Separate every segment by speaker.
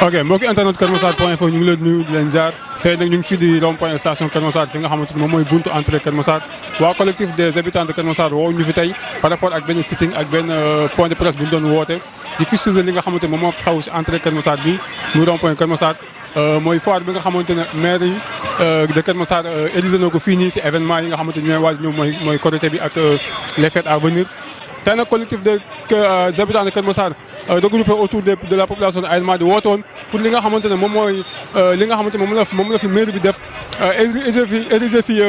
Speaker 1: ok mbokki internet Kër Massar point info ñu ngi leen nuyu di leen ziar tey nag ñu ngi fii di rond point station Kër Massar fi nga xamante ni moom mooy buntu entrée Kër Massar waa collectif des habitants de Kër Massar woo ñu fi tey par rapport ak benn sitting ak benn point de presse bu ñu doon woote di fustiger li nga xamante ni moom moo xaw si entrée Kër Massar bi muy rond point Kër Massar mooy foire bi nga xamante ne maire yi de Kër Massar érigé na ko fii nii si événement yi nga xamante ni ñooy waaj ñëw mooy Korité bi ak les fêtes à venir. tey nag collectif des habitants de Kër Massar regroupé autour de la population de Aïn Mady woote woon pour li nga xamante ne moom mooy li nga xamante ne moom la fi mairie bi def érigé fi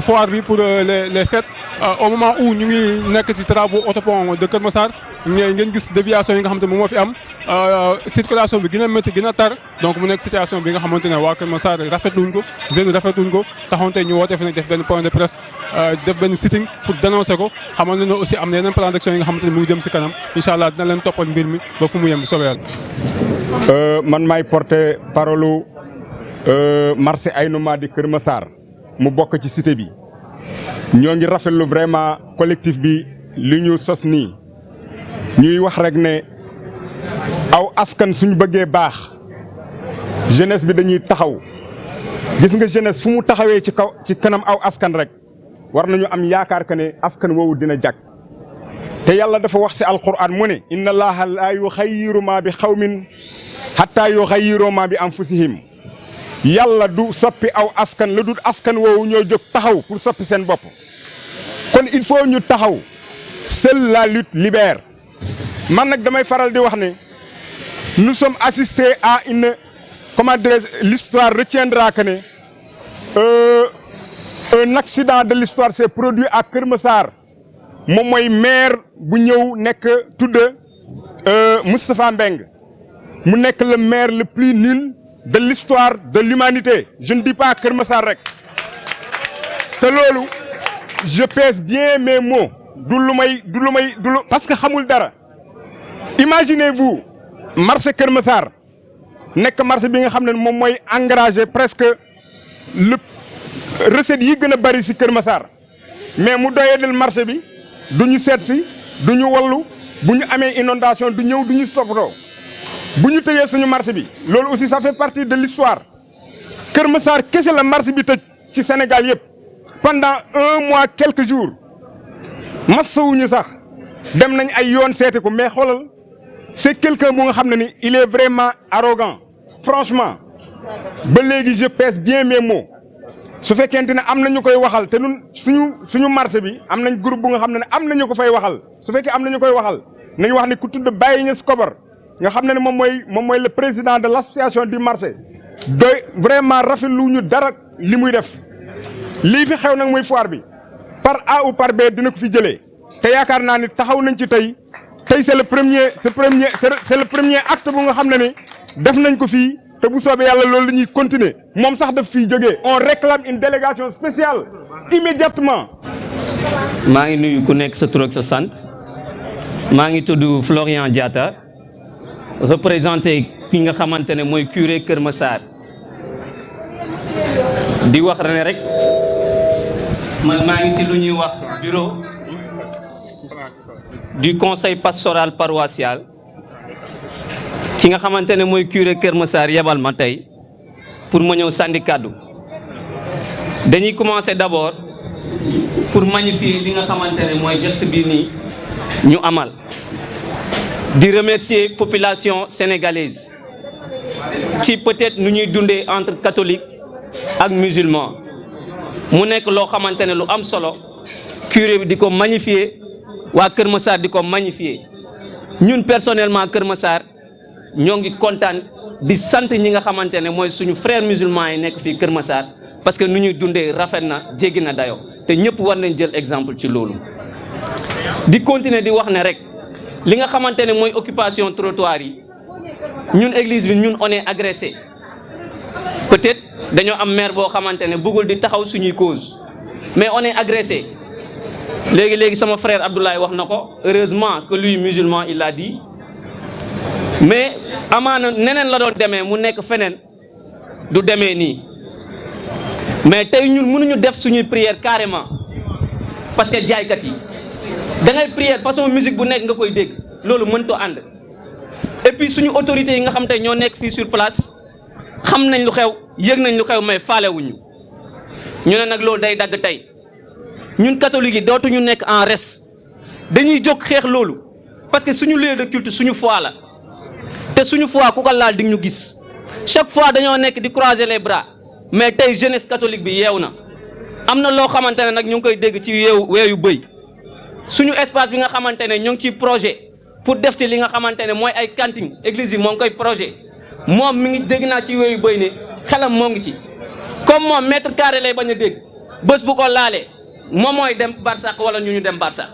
Speaker 1: foire bi pour les fêtes au moment où ñu ngi nekk ci travaux autopont de Kër Massar ngeen gis déviation yi nga xamante ne moom moo fi am circulation bi gën a métti gën a tar donc mu nekk situation bi nga xamante ne waa Kër Massar rafetluñ ko jeunes rafetluñ ko taxoon tey ñu woote fi nag def benn point de presse def benn sitting pour dénoncer ko xamal ne aussi am na yeneen plan d'action yi nga xamante ne mu ngi jëm si kanam incha allah dina leen toppal mbir mi ba fu mu yem soobee yàlla.
Speaker 2: man maay porté parole marché Aïn Mady Kër Massar mu bokk ci cité bi ñoo ngi rafetlu vraiment collectif bi li ñu sos nii ñuy wax rek ne aw askan suñu bëggee baax jeunesse bi dañuy taxaw gis nga jeunesse fu mu taxawee ci kanam aw askan rek war nañu am yaakaar que ne askan woowu dina jag te yàlla dafa wax ci alquran mu ne inna allaha la yuxayyiru ma bi xawmin hatta yuxayyiru ma bi anfusihim yàlla du soppi aw askan la dul askan woowu ñoo jóg taxaw pour soppi seen bopp kon il faut ñu taxaw seule la lutte libère man nag damay faral di wax ne nous sommes assistés à une comment dirais-je l'histoire retiendra que ne un accident de l'histoire s'est produit à Kër Massar moom mooy maire bu ñëw nekk tudd Moustapha Mbeng mu nekk le maire le plus nul de l'histoire de l'humanité je ne dis pas Kër Massar rek te loolu je pèse bien mes mots du lu may parce que xamul dara imaginez-vous marché Kër Massar nekk marché bi nga xam ne moom mooy engagé presque le recette yi gën a bari ci Kër Massar mais mu doyadel marché bi du ñu seet si du ñu wallu bu ñu amee inondation du ñëw du ñu toppatoo bu ñu tëjee suñu marché bi loolu aussi ça fait partie de l'histoire Kër Massar kese la marché bi tëj ci Sénégal yëpp pendant 1 mois quelques jours massawuñu sax dem nañ ay yoon seeti ko mais xoolal c'est quelqu'un bu nga xam ne ni il est vraiment arrogant franchement ba léegi je pèse bien mes mots su fekkente ne am na ñu koy waxal te ñun suñu marché bi am nañ groupe bu nga xam ne am na ñu ko fay waxal su fekkee am na ñu koy waxal nañu wax ne ku tudd Baye Niass Kobar nga xam ne moom mooy le président de l'association du marché doy vraiment rafetlu ñu dara li muy def lii fi xew nag muy foire bi par A ou par B dina ko fi jëlee te yaakaar naa ni taxaw nañ ci tey c'est le premier acte bu nga xam ne ni def nañ ko fii te bu soobee yàlla loolu la ñuy continuer moom sax daf fii jógee on réclame une délégation spéciale immédiatement.
Speaker 3: maa ngi nuyu ku nekk sa tur ak sa sant maa ngi tudd Florian Diatta représenté ki nga xamante ne mooy curé Kër Massar di wax ne rek man maa ngi ci lu ñuy wax bureau du conseil pastoral paroissial ki nga xamante ne mooy curé Kër Massar yebal ma tey pour ma ñëw sànni kàddu dañuy commencer d'abord pour magnifier li nga xamante ne mooy geste bi nii ñu amal di remercier population sénégalaise ci peut-être nu ñuy dundee entre catholique ak musulman mu nekk loo xamante ne lu am solo curé bi di ko magnifier waa Kër Massar di ko magnifier ñun personnellement Kër Massar ñoo ngi kontaan di sant ñi nga xamante ne mooy suñu frères musulmans yi nekk fii Kër Massar parce que nu ñuy dundee rafet na jéggi na dayo te ñëpp war nañ jël exemple ci loolu. di continuer di wax ne rek li nga xamante ne mooy occupation trottoir yi ñun église bi ñun on est agressé peut-être dañoo am maire boo xamante ne bëggul di taxaw suñuy cause mais on est agressé léegi sama frère Abdoulaye wax na ko heureusement que lui musulman il l'a dit mais amaana neneen la doon demee mu nekk feneen du demee nii mais tey ñun mënuñu def suñuy prière carrément parce que jaaykat yi da ngay prière façon musique bu nekk nga koy dégg loolu mënto ànd et puis suñu autorités yi nga xam tey ñoo nekk fii sur place xam nañ lu xew yëg nañ lu xew mais faalewuñu ñu ne nag loolu day dagg tey ñun catholiques yi dootuñu nekk en reste dañuy jóg xeex loolu parce que suñu lieu de culte suñu foi la te suñu foi ku ko laal di ñu gis chaque fois dañoo nekk di croiser les bras mais tey jeunesse catholique bi yeew na am na loo xamante ne nag ñu ngi koy dégg ci weeyu bëy suñu espace bi nga xamante ne ñu ngi ci projet pour def ci li nga xamante ne mooy ay cantine église yi moo ngi koy projet moom mi ngi dégg naa ci weeyu bëy ne xelam moo ngi ci comme moom mètre carré lay bañ a dégg bés bu ko laalee moom mooy dem Barsaq wala ñu dem Barsaq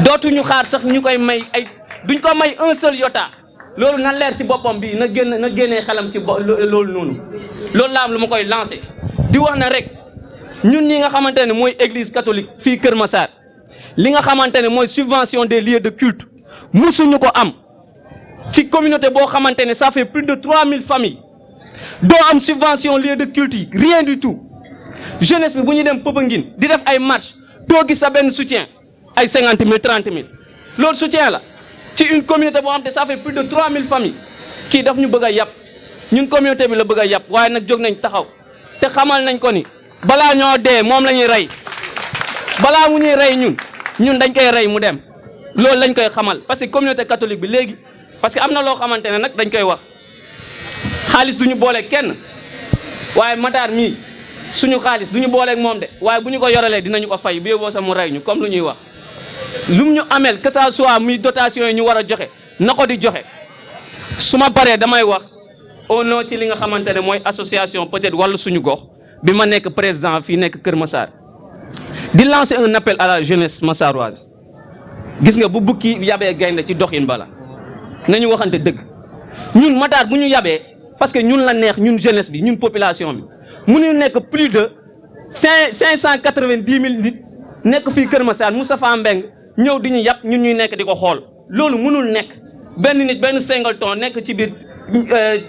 Speaker 3: dootuñu xaar sax ñu koy may ay duñ ko may un seul iota loolu na leer si boppam bi na génnee xelam ci loolu noonu loolu la am lu ma koy lancé di wax na rek ñun ñi nga xamante ne mooy église catholique fii Kër Massar li nga xamante ne mooy subvention des lieux de culte musuñu ko am ci communauté boo xamante ne ça fait plus de 3000 familles doo am subvention lieu de culte yi rien du tout jeunesse bi bu ñu dem Popenguine di def ay marche doo gis sa benn soutien ay 50 000 30 000 loolu soutien la ci une communauté boo xam te ça fait plus de 3000 familles kii daf ñu bëgg a yàpp ñun communauté bi la bëgg a yàpp waaye nag jóg nañ taxaw te xamal nañ ko ni balaa ñoo dee moom la ñuy rey balaa mu ñuy rey ñun dañ koy rey mu dem loolu lañ koy xamal parce que communauté catholique bi léegi parce que am na loo xamante ne nag dañ koy wax xaalis du ñu boole kenn waaye Matar mii suñu xaalis du ñu booleeg moom de waaye bu ñu ko yorelee dinañu ko fay bu yóbboo sa mu rey ñu comme lu ñuy wax lum ñu amel que ça soit muy dotation yi ñu war a joxe na ko di joxe su ma paree damay wax au nom ci li nga xamante ne mooy association peut-être wàllu suñu gox bi ma nekk président fii nekk Kër Massar di lancer un appel à la jeunesse massaroise gis nga bu bukki yabee gaynde ci doxin bala nañu waxante dëgg ñun Matar bu ñu yabee parce que ñun la neex ñun jeunesse bi ñun population bi mënuñu nekk plus de 590 000 nit nekk fii Kër Massar Moustapha Mbeng ñëw di ñu yàpp ñun ñuy nekk di ko xool loolu mënul nekk benn nit benn singleton nekk ci biir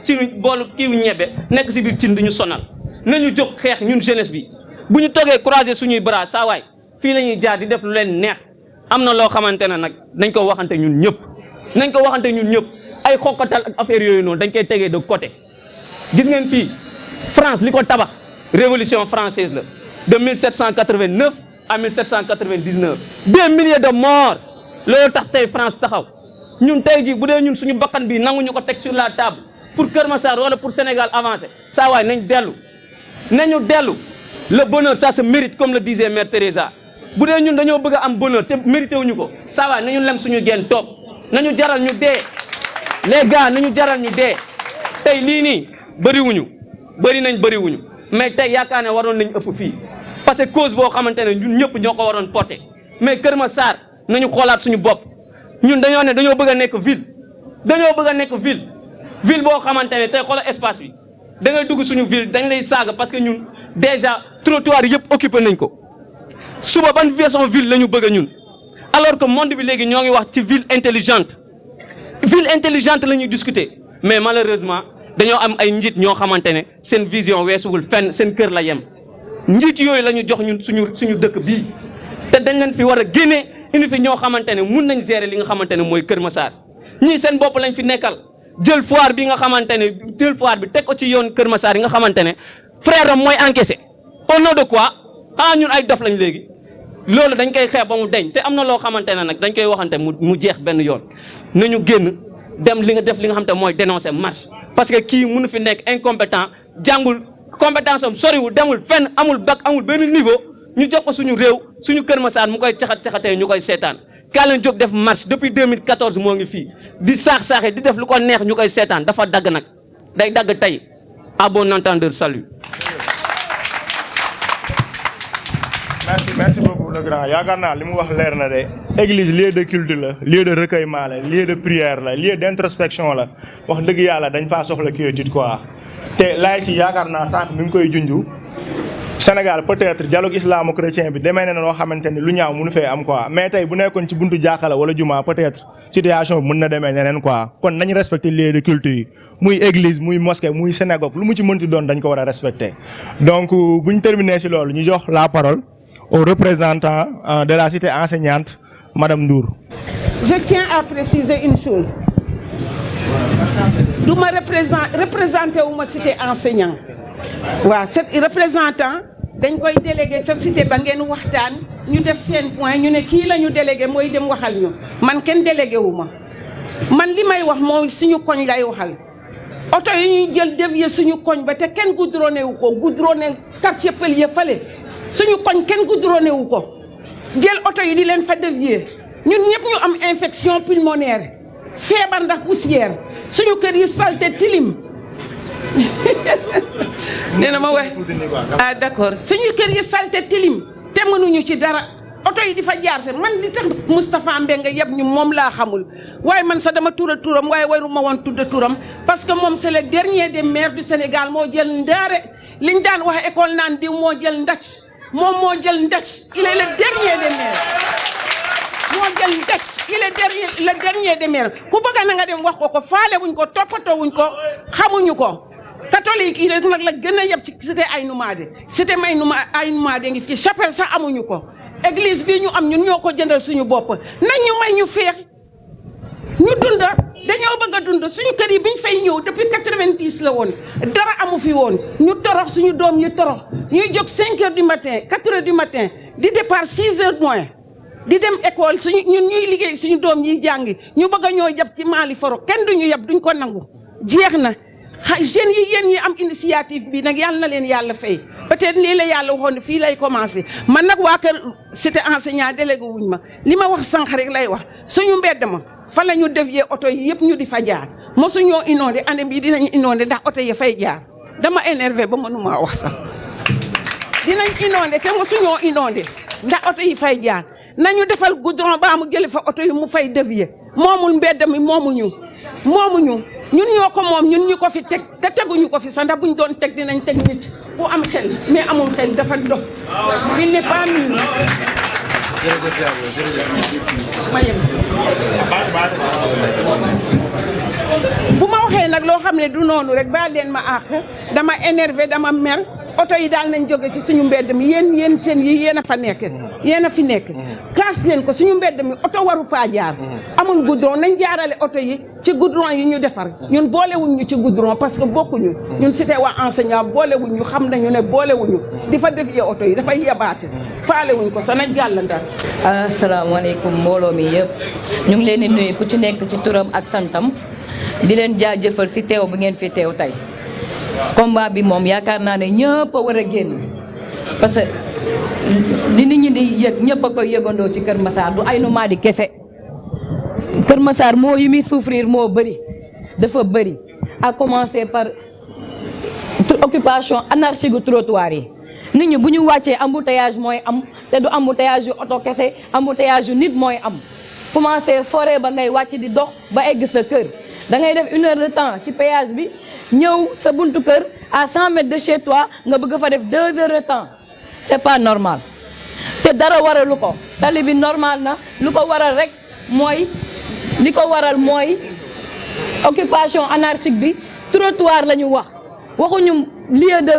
Speaker 3: ci boolu kiiw ñebe nekk si biir cin du ñu sonal nañu jóg xeex ñun jeunesse bi bu ñu toogee croiser suñuy bras saa waay fii la ñuy jaar di def lu leen neex am na loo xamante ne nag nañ ko waxante ñun ñëpp nañ ko waxante ñun ñëpp ay xokkatal ak affaire yooyu noonu dañ koy tegee de côté gis ngeen fii France li ko tabax révolution française la de 1789 à 1799 des milliers de morts loolu tax tey France taxaw ñun tey jii bu dee ñun suñu bakkan bi nanguñu ko teg sur la table pour Kër Massar wala pour Sénégal avancer saa waay nañu dellu le bonheur ça se mérite comme le disait Mère Teresa bu dee ñun dañoo bëgg a am bonheur te mérité wuñu ko saa waay nañu lem suñu genn toog nañu jaral ñu dee les gars nañu jaral ñu dee tey lii nii bëriwuñu mais tey yaakaar ne waroon nañ ëpp fii parce que cause boo xamante ne ñun ñëpp ñoo ko waroon porter mais Kër Massar nañu xoolaat suñu bopp ñun dañoo bëgg a nekk ville boo xamante ne tey xoolal espace bi da ngay dugg suñu ville dañ lay saaga parce que ñun déjà trottoir yëpp occupé nañ ko suba ban façon ville la ñu bëgg ñun alors que monde bi léegi ñoo ngi wax ci ville intelligente la ñuy discuter mais malheureusement dañoo am ay njiit ñoo xamante ne seen vision weesuwul fenn seen kër la yem njiit yooyu la ñu jox ñun suñu dëkk bii te dañ leen fi war a génne indi fi ñoo xamante ne mun nañ gérer li nga xamante ne mooy Kër Massar ñii seen bopp lañ fi nekkal jël foire bi nga xamante ne jël foire bi teg ko ci yoon Kër Massar yi nga xamante ne frère am mooy encaissé au nom de quoi xanaa ñun ay dof lañ léegi loolu dañ koy xeex ba mu deñ te am na loo xamante ne nag dañ koy waxante mu jeex benn yoon nañu génn dem li nga def li nga xamante ne mooy dénoncer marche parce que kii mënu fi nekk incompétent jàngul compétence am soriwul demul fenn amul bac amul benn niveau ñu jox ko suñu réew suñu Kër Massar mu koy caxatee ñu koy seetaan kaa leen jóg def marche depuis 2014 moo ngi fii di saax-saaxe di def lu ko neex ñu koy seetaan dafa dagg nag day dagg tey à bon entendeur salut.
Speaker 4: merci beaucoup le grand yaakaar naa li mu wax leer na de église lieu de culte la lieu de recueillement la lieu de prière la lieu d'introspection la wax dëgg yàlla dañ faa soxla quiétude quoi te laay si yaakaar naa sànq mi ngi koy junju Sénégal peut-être dialogue islamo-chrétien bi demee na noo xamante ni lu ñaaw mënu fee am quoi mais tey bu nekkoon ci buntu jàkka la wala juma peut-être situation bi mën na demee neneen quoi kon nañ respecter lieu de culte yi muy église muy mosquée muy synagogue lu mu ci mënti doon dañ ko war a respecter donc bu ñu terminer si loolu ñu jox la parole au représentant de la cité enseignante, Madame Ndour.
Speaker 5: Je tiens à préciser une chose. du ma représenté wu ma cité enseignant waaw cet représentant dañ koy délégué ca cité ba ngeen waxtaan ñu def seen point ñu ne kii la ñu délégué mooy dem waxal ñu man kenn délégué wu ma man li may wax mooy suñu koñ lay waxal oto yi ñuy jël dévier suñu koñ ba te kenn goudronné wu ko goudronné quartier Pël ya fale suñu koñ kenn goudronné wu ko jël oto yi di leen fa dévier ñun ñëpp ñu am infection pulmonaire feebar ndax poussière suñu kër yi salte tilim nee na ma wax ah d'accord suñu kër yi salte tilim te mënuñu ci dara oto yi di fa jaar se man li tax Moustapha Mbengue yëpp ñu moom laa xamul waaye man sax dama tuura turam waaye waruma woon tudda turam parce que moom c'est le dernier des maires du Sénégal moo jël ndaare liñ daan wax école naan diw moo jël ndax moom moo jël ndax il est le dernier des maires moo jël ndax il est le dernier des maires ku bëgg na nga dem wax ko faale wuñ ko toppatoo wuñ ko xamuñu ko catholique yi nag la gën a yeb ci cité Aïnoumady cité Aïnoumady ngi fii chapelle sax amuñu ko église bi ñu am ñun ñoo ko jëndal suñu bopp nañ ñu may ñu feex ñu dund dañoo bëgg a dund suñu kër yi biñ fay ñëw depuis 90 la woon dara amu fi woon ñu torox suñu doom yi torox ñuy jóg 5 heures du matin 4 heures du matin di départ 6 heures moins di dem école suñu ñun ñuy liggéey suñu doom yi jàngi ñu bëgg a ñoo yab ci Mali foro kenn duñu yab duñ ko nangu jeex na jeunes yi yéen ñi am initiative bi nag yàlla na leen yàlla fay peut-être lii la yàlla waxoon ne fii lay commencé man nag waa kër cité enseignant délégué wuñ ma li ma wax sànq rek lay wax suñu mbedd ma fa la ñu dévier oto yi yëpp ñu di fa jaar mosuñoo inondé année bii dinañ inondé ndax oto yi fay jaar dama énervé ba mënumaa wax sax dinañ inondé te mosuñoo inondé ndax oto yi fay jaar nañu defal goudron ba mu jële fa oto yi mu fay dévier moomul mbedd mi moomuñu ñun ñoo ko moom ñun ñu ko fi teg te teguñu ko fi sax ndax buñ doon teg dinañ teg nit bu am xel mais amul xel dafa dof il n'est pas mûr ma yem bu ma waxee nag loo xam ne du noonu rek ba leen ma àq dama énervé dama mer oto yi daal nañ jóge ci suñu mbedd mi yéen seen yi yéen a fa nekk yéen a fi nekk kaas leen ko suñu mbedd mi oto waru faa jaar amul goudron nañ jaarale oto yi ci goudron yi ñu defar ñun boolewuñ ñu ci goudron parce que bokkuñu ñun cité waa enseignant boolewuñ ñu xam nañu ne boolewuñu di fa dévier oto yi dafay yebaate faalewuñ ko sa nañ jàll ndar
Speaker 6: asalaamaaleykum mbooloo mi yëpp ñu ngi leen di nuyu ku ci nekk ci turam ak santam di leen jaajëfal si teew bi ngeen fi teew tey combat bi moom yaakaar naa ne ñëpp a war a génn parce que li nit ñi di yëg ñëpp a koy yëgandoo ci Kër Massar du Aïnoumady kese Kër Massar moo yi muy souffrir moo bëri dafa bëri à commencer par occupation anarchique gu trottoir yi nit ñi bu ñu wàccee embouteillage mooy am te du embouteillage yu oto kese embouteillage yu nit mooy am commencer forêt ba ngay wàcc di dox ba egg sa kër da ngay def 1 heure de temps ci péage bi ñëw sa buntu kër à 100 mètres de chez toi nga bëgg fa def 2 heures de temps c'est pas normal te dara waralu ko tali bi normal na lu ko waral rek mooy li ko waral mooy occupation anarchique bi trottoir la ñu wax waxuñu lieu de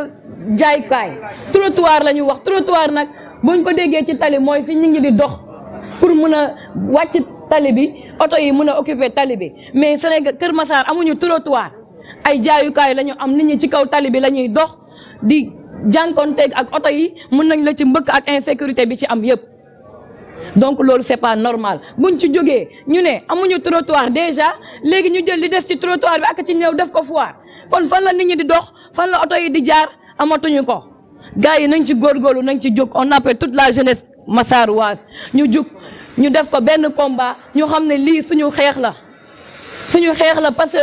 Speaker 6: jaaykaay trottoir la ñu wax trottoir nag buñ ko déggee ci tali mooy fi ñu ngi di dox pour mun a wàcc tali bi oto yi mun a occuper tali bi mais Sénégal Kër Massar amuñu trottoir ay jaayukaay la ñu am nit ñi ci kaw tali bi la ñuy dox di jànkonteeg ak oto yi mun nañ la ci mbëkk ak insécurité bi ci am yëpp donc loolu c'est pas normal buñ ci jógee ñu ne amuñu trottoir déjà léegi ñu jël li des ci trottoir bi ak ci ñëw def ko foire kon fan la nit ñi di dox fan la oto yi di jaar amatuñu ko gars yi nañ ci góorgóorlu nañ ci jóg on appelle toute la jeunesse massaroise ñu jug ñu def ko benn combat ñu xam ne lii suñu xeex la parce que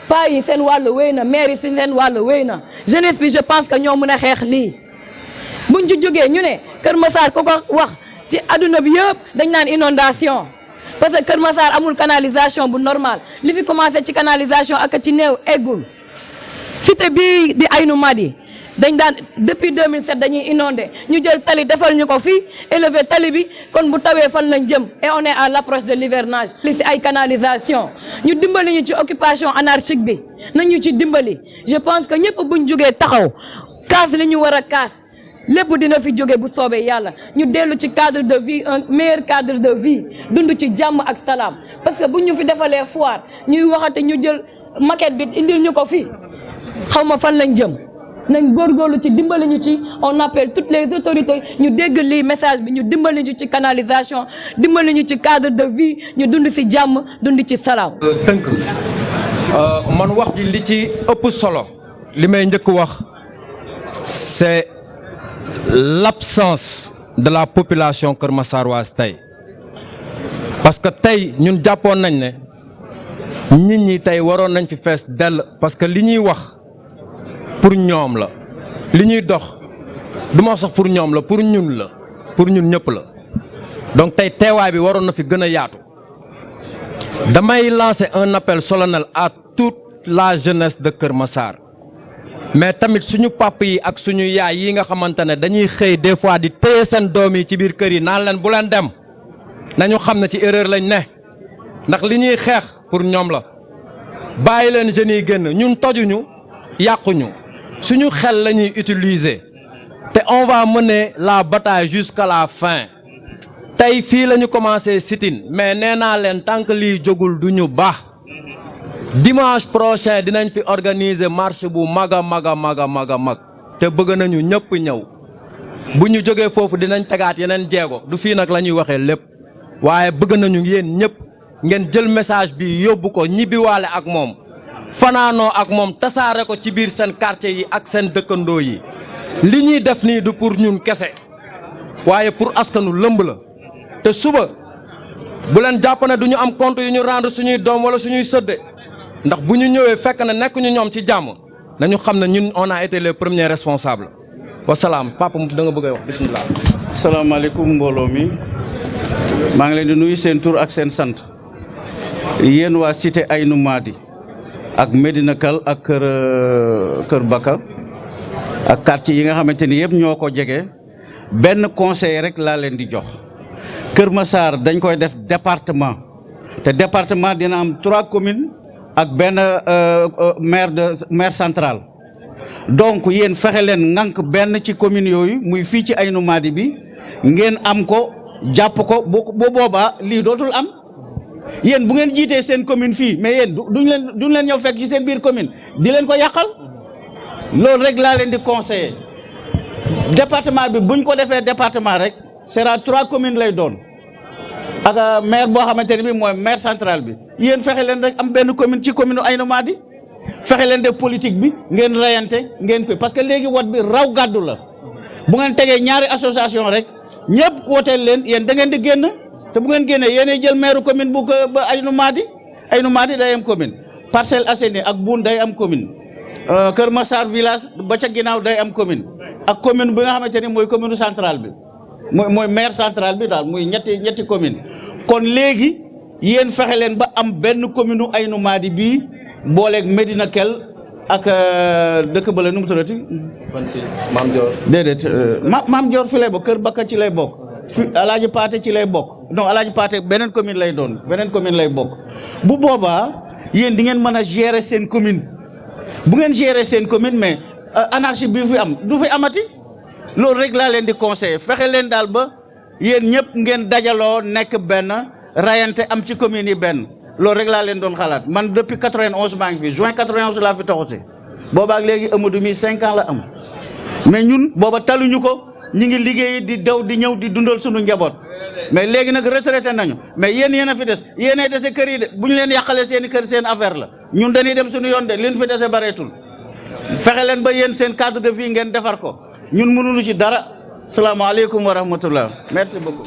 Speaker 6: paa yi seen wàllu wéy na maire yi seen wàllu wéy na jeunesse bi je pense que ñoo mën a xeex lii buñ ci jógee ñu ne Kër Massar ku ko wax ci adduna bi yëpp dañ naan inondation parce que Kër Massar amul canalisation bu normal li fi commencé ci canalisation ak ci néew eggul cité bii di Aïnoumady dañ daan depuis 2007 dañuy inondé ñu jël tali defal ñu ko fii élevé tali bi kon bu tawee fan lañ jëm et on est à l'approche de l'hivernage li si ay canalisation ñu dimbali ñu ci occupation anarchique bi nañu ci dimbali je pense que ñëpp buñ jógee taxaw kaas li ñu war a kaas lépp dina fi jóge bu soobee yàlla ñu dellu ci cadre de vie un meilleur cadre de vie dund ci jàmm ak salaam parce que bu ñu fi defalee foire ñuy waxate ñu jël maquette bi indil ñu ko fii xaw ma fan lañ jëm nañ góorgóorlu ci dimbali ñu ci on appelle toutes les autorités ñu dégg lii message bi ñu dimbali ñu ci canalisation dimbali ñu ci cadre de vie ñu dund ci jàmm dund ci salaam.
Speaker 7: tënk man wax ji li ci ëpp solo li may njëkk wax c'est l'absence de la population Kër Massaroise tey parce que tey ñun jàppoon nañ ne nit ñi tey waroon nañ fi fees dell parce que li ñuy wax pour ñoom la li ñuy dox du ma wax sax pour ñoom la pour ñun la pour ñun ñëpp la donc tey teewaay bi waroon na fi gën a yaatu damay lancer un appel solennel à toute la jeunesse de Kër Massar mais tamit suñu papa yi ak suñu yaay yi nga xamante ne dañuy xëy des fois di téye seen doom yi ci biir kër yi naan leen bu leen dem nañu xam ne ci erreur lañ ne ndax li ñuy xeex pour ñoom la bàyyi leen jeunes yi génn ñun tojuñu yàquñu suñu xel la ñuy utiliser te on va mener la bataille jusqu'à la fin tey fii la ñu commencé sit-in mais nee naa leen tant que lii jógul du ñu baax dimanche prochain dinañ fi organiser marche bu mag a mag a mag a mag a mag te bëgg nañu ñëpp ñëw bu ñu jógee foofu dinañ tegaat yeneen jéego du fii nag la ñuy waxee lépp waaye bëgg nañu yéen ñëpp ngeen jël message bi yóbbu ko ñibbiwaale ak moom fanaanoo ak moom tasaare ko ci biir seen quartier yi ak seen dëkkandoo yi li ñuy def nii du pour ñun kese waaye pour askanu lëmb la te suba bu leen jàpp ne du ñu am compte yu ñu rendre suñuy doom wala suñuy sëdde ndax bu ñu ñëwee fekk na nekk ñu ñoom ci jàmm nañu xam ne ñun on a été les premiers responsables wasalaam papa da nga bëgg a wax bismillah.
Speaker 8: salaamaaleykum mbooloo mi maa ngi leen di nuyu seen tur ak seen sant yéen waa cité Aynou Mady ak Medina Kal ak Kër Baka ak quartier yi nga xamante ni yëpp ñoo ko jege benn conseil rek laa leen di jox Kër Massar dañ koy def département te département dina am 3 communes ak benn maire central donc yéen fexe leen ŋànk benn ci commune yooyu muy fii ci Aynou Mady bi ngeen am ko jàpp ko bu boobaa lii dootul am yéen bu ngeen jiitee seen commune fii mais yéen duñ leen ñëw fekk ci seen biir commune di leen ko yàqal loolu rek laa leen di conseiller département bi buñ ko defee département rek sera 3 communes lay doon ak maire boo xamante ne bi mooy maire central bi yéen fexe leen rek am benn commune ci commune Aynou Mady fexe leen def politique bi ngeen rayante ngeen ko parce que léegi wot bi raw gàddu la bu ngeen tegee ñaari association rek ñëpp wooteel leen yéen da ngeen di génn te bu ngeen génnee yéenay jël maire commune bu ko ba Aynou Mady day am commune Parcelles Assainies ak Boune day am commune Kër Massar village ba ca ginnaaw day am commune ak commune bi nga xamante ni mooy commune centrale bi mooy maire central bi daal muy ñetti commune kon léegi yéen fexe leen ba am benn commune Aynou Mady bii booleeg Medina Kell ak dëkk ba la nu mu tuddati.
Speaker 7: Maam Dior.
Speaker 8: déedéet Maam Dior fi lay bokk Kër Bakka ci lay bokk fi Alaaji Paate ci lay bokk non Alaaji Paate beneen commune lay doon beneen commune lay bokk bu boobaa yéen di ngeen mën a gérer seen commune bu ngeen gérer seen commune mais anarchie bi fi am du fi amati loolu rek laa leen di conseiller fexe leen daal ba yéen ñëpp ngeen dajaloo nekk benn rayante am ci commune yi benn loolu rek laa leen doon xalaat man depuis 91 maa ngi fi juin 91 laa fi taxute boobaak léegi Amadou mi 5 ans la am mais ñun booba taluñu ko ñi ngi liggéey di daw di ñëw di dundal suñu njaboot mais léegi nag retraité nañu mais yéen a fi des yéenay dese kër yi de bu ñu leen yàqalee seen i kër seen affaire la ñun dañuy dem suñu yoon de li ñu fi dese bareetul fexe leen ba yéen seen cadre de vie ngeen defar ko ñun mënuñu ci dara salaamaaleykum wa rahmatullah merci beaucoup